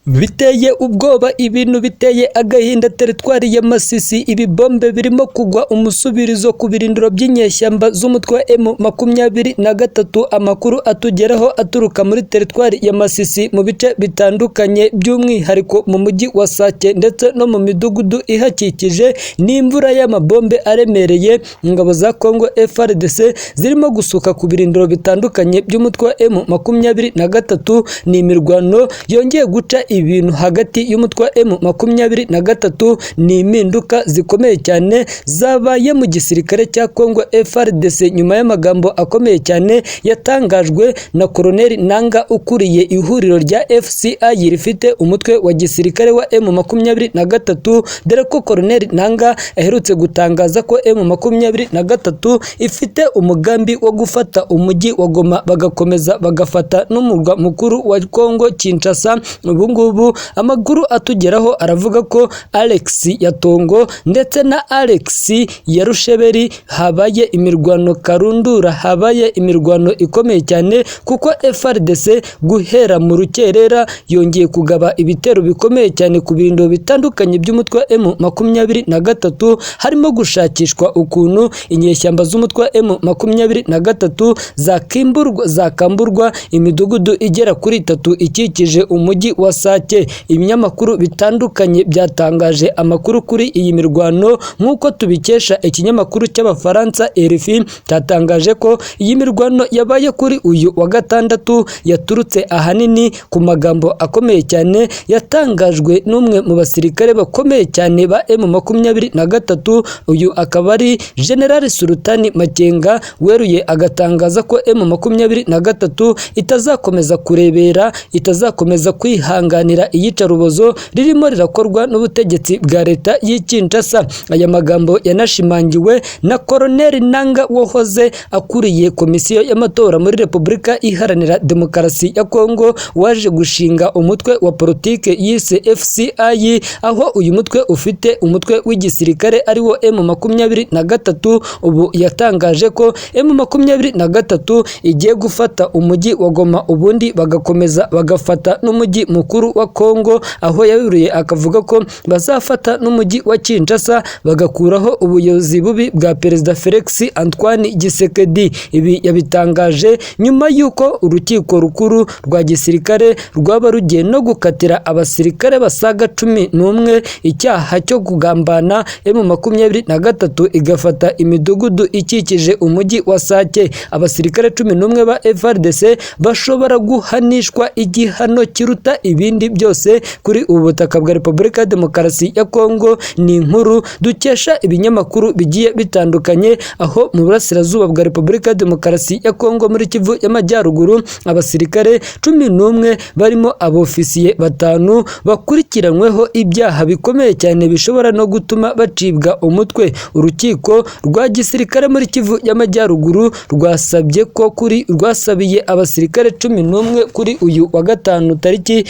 Biteye ubwoba, ibintu biteye agahinda. Teritwari ya Masisi, ibibombe birimo kugwa umusubirizo ku birindiro by'inyeshyamba z'umutwe wa M23. Amakuru atugeraho aturuka muri teritwari ya Masisi mu bice bitandukanye, by'umwihariko mu mujyi wa Sake ndetse no mu midugudu ihakikije, n'imvura y'amabombe aremereye ingabo za Congo FARDC zirimo gusuka ku birindiro bitandukanye by'umutwe wa M23. Ni imirwano yongeye guca ibintu hagati y'umutwe wa M23. Ni impinduka zikomeye cyane zabaye mu gisirikare cya Congo FARDC nyuma y'amagambo akomeye cyane yatangajwe na Colonel Nanga ukuriye ihuriro rya FCI rifite umutwe wa gisirikare wa M23, dore ko Colonel Nanga aherutse gutangaza ko M23 ifite umugambi wo gufata umujyi wa Goma, bagakomeza bagafata n'umurwa mukuru wa Congo Kinshasa. Ubu ngubu amakuru atugeraho aravuga ko Alex ya Tongo ndetse na Alex ya Rusheberi habaye imirwano karundura, habaye imirwano ikomeye cyane, kuko FARDC guhera mu rukerera yongeye kugaba ibitero bikomeye cyane ku birindiro bitandukanye by'umutwe wa M23, harimo gushakishwa ukuntu inyeshyamba z'umutwe wa M23 zakimburwa, zakamburwa imidugudu igera kuri itatu ikikije umujyi wa Sake. Ibinyamakuru bitandukanye byatangaje amakuru kuri iyi mirwano, nk'uko tubikesha ikinyamakuru cy'Abafaransa RFI, cyatangaje ko iyi mirwano yabaye kuri uyu wa gatandatu yaturutse ahanini ku magambo akomeye cyane yatangajwe n'umwe mu basirikare bakomeye cyane ba M23. Uyu akaba ari General Sultani Makenga, weruye agatangaza ko M23 itazakomeza kurebera, itazakomeza kwihanganira iyicarubozo ririmo rirakorwa n'ubutegetsi bwa leta y'i Kinshasa. Aya magambo yanashimangiwe na Colonel Nanga wahoze akuriye komisiyo y'amatora muri Repubulika Iharanira Demokarasi ya Kongo, waje gushinga umutwe wa politike yise FCI, aho uyu mutwe ufite umutwe w'igisirikare ari wo M23. Ubu yatangaje ko M23 igiye gufata umujyi wa Goma, ubundi bagakomeza bagafata n'umujyi mukuru wa Kongo, aho yaburiye akavuga ko bazafata n'umujyi wa Kinshasa, bagakuraho ubuyobozi bubi bwa Perezida Felix Antoine Tshisekedi. Ibi yabitangaje nyuma y'uko urukiko rukuru rwa gisirikare rwaba rugiye no gukatira abasirikare basaga 11 icyaha cyo kugambana M23 igafata imidugudu ikikije umujyi wa Sake. Abasirikare 11 ba FARDC bashobora guhanishwa igihano kiruta ibindi byose kuri ubu butaka bwa Repubulika ya Demokarasi ya Kongo. Ni inkuru dukesha ibinyamakuru bigiye bitandukanye, aho mu burasirazuba bwa Repubulika ya Demokarasi ya Kongo muri Kivu y'Amajyaruguru abasirikare 11 barimo abofisiye 5 bakurikiranyweho ibyaha bikomeye cyane bishobora no gutuma bacibwa umutwe. Urukiko rwa gisirikare muri Kivu y'Amajyaruguru rwasabye ko kuri rwasabiye abasirikare 11 kuri uyu wa gatanu tariki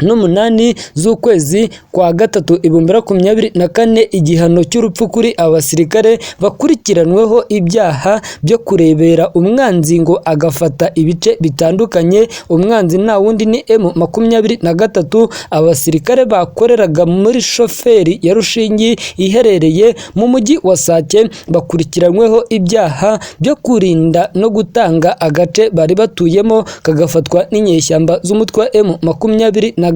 28 z'ukwezi kwa gatatu 2024 igihano cy'urupfu kuri aba basirikare bakurikiranweho ibyaha byo kurebera umwanzi ngo agafata ibice bitandukanye. Umwanzi nta wundi ni M23. Abasirikare bakoreraga muri shoferi ya Rushingi iherereye mu mujyi wa Sake bakurikiranyweho ibyaha byo kurinda no gutanga agace bari batuyemo kagafatwa n'inyeshyamba z'umutwe wa M23.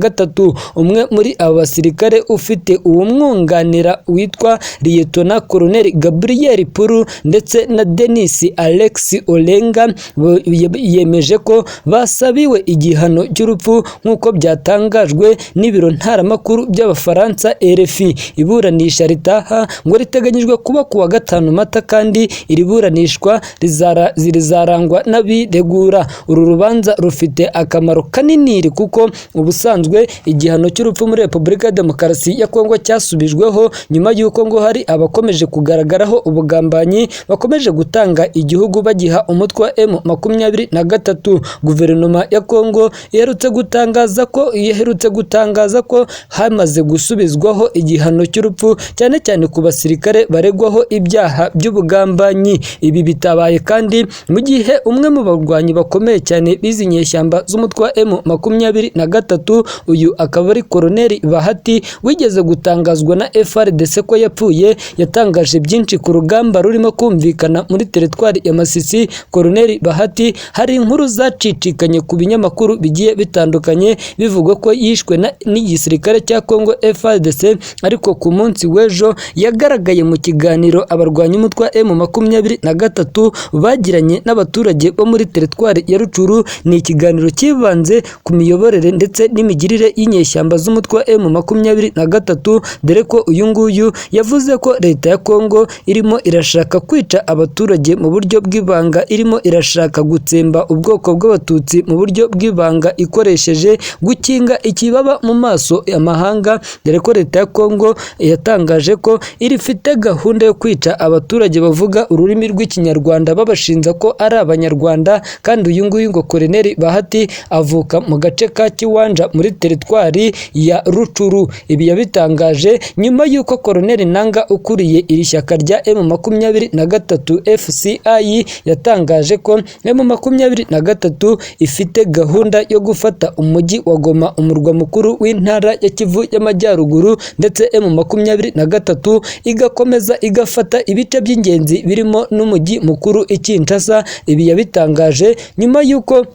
Umwe muri aba basirikare ufite uwumwunganira witwa Liyetona Colonel Gabriel Puru ndetse na Denis Alex Olenga yemeje ko basabiwe igihano cy'urupfu, nk'uko byatangajwe n'ibiro ntaramakuru by'Abafaransa RFI. Iburanisha ritaha ngo riteganyijwe kuba kuwa gatanu Mata, kandi iri buranishwa rizarangwa n'abiregura. Uru rubanza rufite akamaro kanini kuko ubusanzwe Ubusanzwe igihano cy'urupfu muri Repubulika ya Demokarasi ya Kongo cyasubijweho nyuma y'uko ngo hari abakomeje kugaragaraho ubugambanyi bakomeje gutanga igihugu bagiha umutwe wa M23. Guverinoma ya Kongo iherutse gutangaza ko hamaze gusubizwaho igihano cy'urupfu, cyane cyane ku basirikare baregwaho ibyaha by'ubugambanyi. Ibi bitabaye kandi mu gihe umwe mu barwanyi bakomeye cyane b'izi nyeshyamba z'umutwe wa M23, uyu akaba ari Koloneli Bahati wigeze gutangazwa na FARDC ko yapfuye, yatangaje byinshi ku rugamba rurimo kumvikana muri teritwari ya Masisi. Koloneli Bahati, hari inkuru zacicikanye ku binyamakuru bigiye bitandukanye bivugwa ko yishwe n'igisirikare cya Congo FARDC, ariko ku munsi w'ejo yagaragaye mu kiganiro abarwanyi umutwe wa M23 bagiranye n'abaturage bo muri teritwari ya Rutshuru. Ni ikiganiro cyibanze ku miyoborere ndetse n'imigirire y'inyeshyamba z'umutwe wa M23, dore ko uyu nguyu yavuze ko leta ya Congo irimo irashaka kwica abaturage mu buryo bw'ibanga, irimo irashaka gutsemba ubwoko bw'Abatutsi mu buryo bw'ibanga ikoresheje gukinga ikibaba mu maso amahanga, dore ko leta ya Congo yatangaje ko ifite gahunda yo kwica abaturage bavuga ururimi rw'Ikinyarwanda babashinja ko ari Abanyarwanda. Kandi uyu nguyu ngo Koloneli Bahati avuka mu gace ka Kiwanja muri teritwari ya Rutshuru. Ibi yabitangaje nyuma y'uko Koloneli Nanga ukuriye iri shyaka rya M23 FCI yatangaje ko M23 ifite gahunda yo gufata umujyi wa Goma, umurwa mukuru w'intara ya Kivu y'Amajyaruguru, ndetse M23 igakomeza igafata ibice by'ingenzi birimo n'umujyi mukuru i Kinshasa. Ibi yabitangaje nyuma y'uko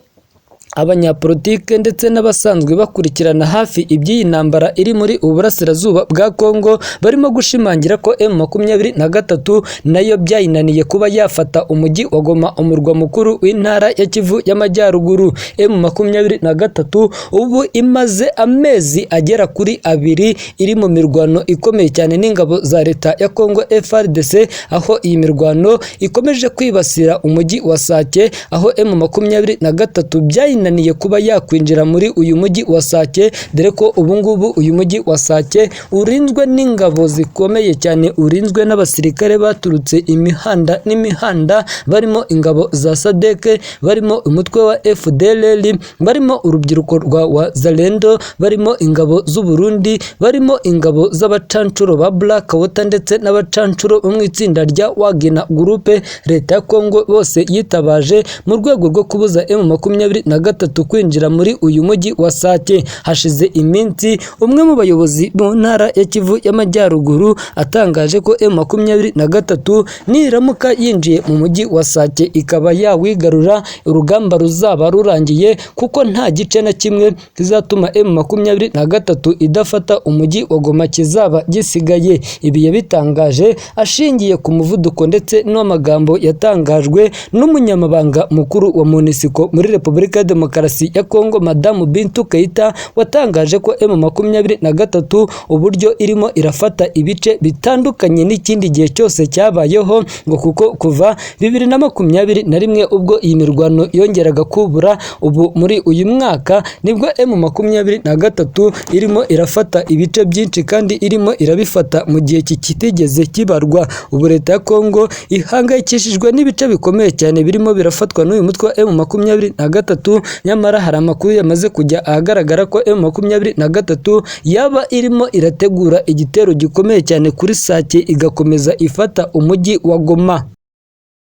abanyapolitike ndetse n'abasanzwe bakurikirana hafi iby'iyi ntambara iri muri ubu burasirazuba bwa Congo barimo gushimangira ko M23 nayo byayinaniye kuba yafata umujyi wa Goma, umurwa mukuru w'intara ya Kivu y'Amajyaruguru. M23 ubu imaze amezi agera kuri 2 iri mu mirwano ikomeye cyane n'ingabo za leta ya Congo FARDC, aho iyi mirwano ikomeje kwibasira umujyi wa Sake, aho M23 byayinaniye kuba yakwinjira muri uyu mujyi wa Sake, dore ko ubu ngubu uyu mujyi wa Sake urinzwe n'ingabo zikomeye cyane, urinzwe n'abasirikare baturutse imihanda n'imihanda, barimo ingabo za SADC, barimo umutwe wa FDLR, barimo urubyiruko rwa Wazalendo, barimo ingabo z'u Burundi, barimo ingabo z'abacancuro ba Black Water ndetse n'abacancuro bo mu itsinda rya Wagner Group. Leta ya Congo bose yitabaje mu rwego rwo kubuza M23 kwinjira muri uyu mujyi wa Sake. Hashize iminsi umwe mu bayobozi mu ntara ya Kivu y'Amajyaruguru atangaje ko M23 niramuka yinjiye mu mujyi wa Sake ikaba yawigarura, urugamba ruzaba rurangiye, kuko nta gice na kimwe kizatuma M23 idafata umujyi wa Goma kizaba gisigaye. Ibi yabitangaje ashingiye ku muvuduko ndetse n'amagambo yatangajwe n'umunyamabanga mukuru wa MONUSCO muri Repubulika ya Demokarasi ya Kongo, Madamu Bintou Keita, watangaje ko M23 uburyo irimo irafata ibice bitandukanye n'ikindi gihe cyose cyabayeho, ngo kuko kuva 2021 ubwo iyi mirwano yongeraga kubura, ubu muri uyu mwaka nibwo M23 irimo irafata ibice byinshi kandi irimo irabifata mu gihe kitigeze kibarwa. Ubu leta ya Kongo ihangayikishijwe n'ibice bikomeye cyane birimo birafatwa n'uyu mutwe wa M23, nyamara hari amakuru yamaze kujya ahagaragara ko M23 yaba irimo irategura igitero gikomeye cyane kuri Sake igakomeza ifata umujyi wa Goma.